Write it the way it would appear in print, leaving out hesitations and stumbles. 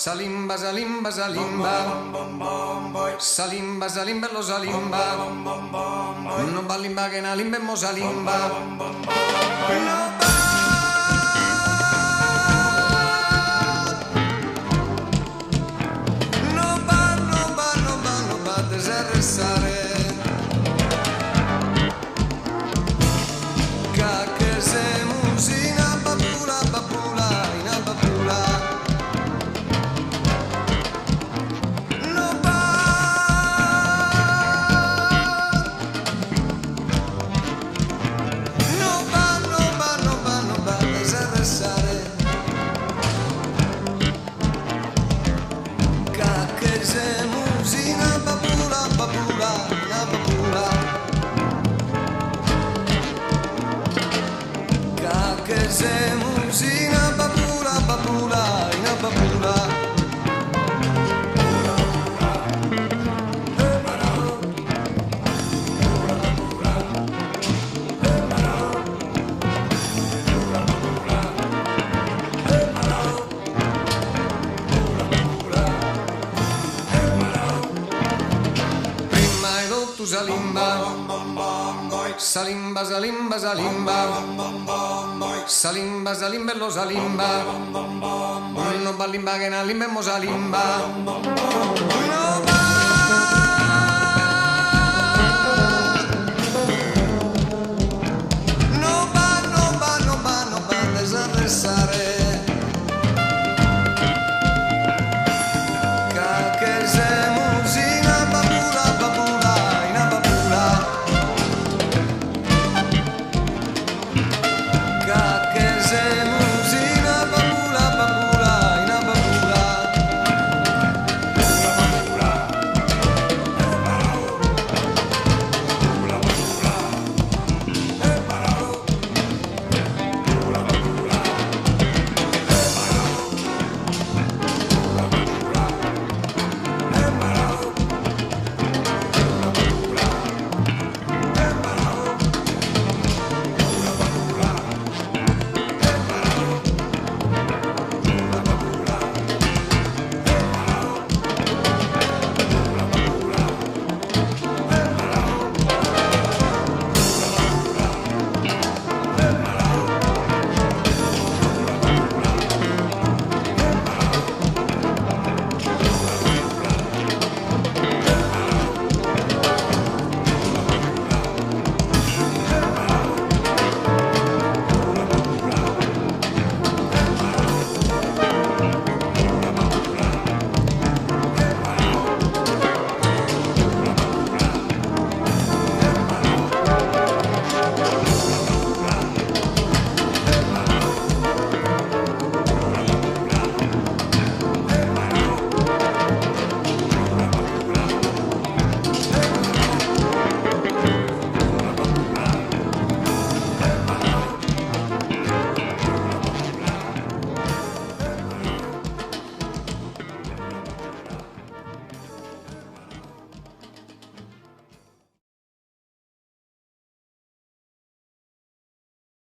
Salimba, salimba, salimba, salimba, salimba, salimba, lo salimba, no balimba que na limba mo salimba. No va, no va, no va, no va desarrezare. Che se musina babula babula ina babula. No va, no va, no va, no va, no va desarrezare. Che se musina babula babula ina babula. Che semus in babula babula in babula. Prima hai dotto salimba, salimba, salimba, salimba, salimba, salimba, lo salimba, no balimba che na limba mo salimba. No.